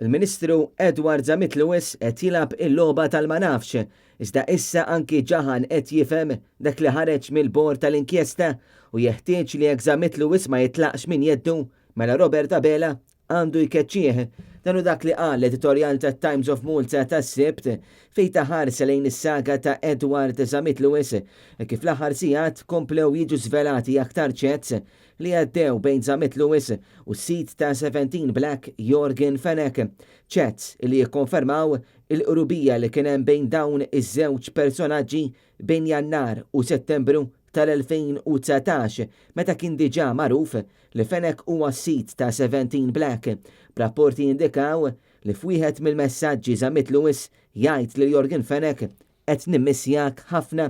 Il-Ministru Edward Zammit Lewis qed jilgħab il-logħba tal-ma nafx, iżda issa anki Ġaħan qed jifhem dak li ħareġ mill-bord tal-inkjesta u jeħtieġ li jekk Zammit Lewis ma jitlaqx minn jeddu, mela Robert Abela għandu jkeċċih. Dan hu dak li qal l-editorjal tat-Times of Malta tas-Sibt fejn ta ħarsa lejn is-saga ta' Edward Zammit Lewis kif l-aħħar sigħat komplew jiġu żvelati aktar chats li għaddew bejn Zammit Lewis u s-sid ta' Seventeen Black Yorgen Fenech. Chats li jikkonfermaw il-qrubija li kien hemm bejn dawn iż-żewġ personaġġi bejn Jannar u Settembru tal-2019 meta kien diġà magħruf li Fenech huwa s-sid ta' Seventeen Black, b'rapporti jindikaw li f'wieħed mill-messaġġi Zammit Lewis jgħid lil Yorgen Fenech Qed nimmissjak ħafna.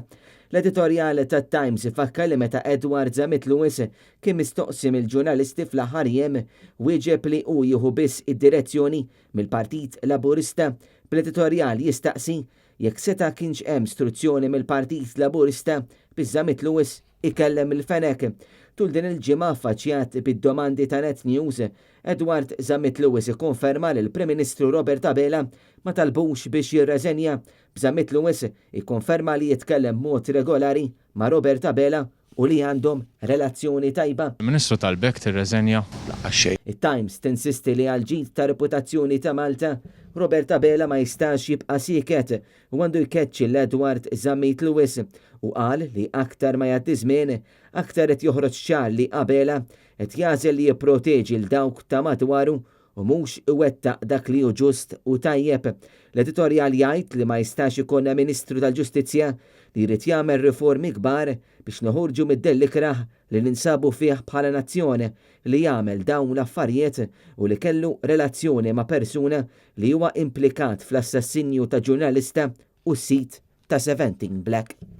L-editorjal tat-Times ifakkar li meta Edward Zammit Lewis kien mistoqsi mill-ġurnalisti fl-aħħar jiem, wieġeb li hu jieħu biss id-direzzjoni mill-Partit Laburista, bl-editorjal jistaqsi jekk seta' kienx hemm struzzjoni mill-Partit Laburista biex Zammit Lewis ikellem lil Fenech. Tul din il-ġimgħa affaċċjat bid-domandi ta' Net News, Edward Zammit Lewis ikkonferma li l-Prim Ministru Robert Abela ma talbux biex jirreżenja, b'Zammit Lewis ikkonferma li jitkellem b'mod regolari ma' Robert Abela u li għandhom relazzjoni tajba. Il-Ministru talbek tirreżenja? Lanqas xejn. It-Times tinsisti li għall-ġid tar-reputazzjoni ta' Malta, Robert Abela ma jistax jibqa' sieket u għandu jkeċċi 'l Edward Zammit Lewis u qal li aktar ma jgħaddi żmien, aktar qed joħroġ ċar li Abela qed jagħżel li jipproteġi 'l dawk ta' madwaru u mhux iwettaq dak li hu ġust u tajjeb. L-editorjal jgħid li ma jistax ikollna Ministru tal-Ġustizzja li jrid jagħmel riformi kbar biex noħorġu mid-dell ikrah li ninsabu fih bħala nazzjon li jagħmel dawn l-affarijiet u li kellu relazzjoni ma' persuna li huwa implikat fl-assassinju ta' ġurnalista u s-sid ta' Seventeen Black.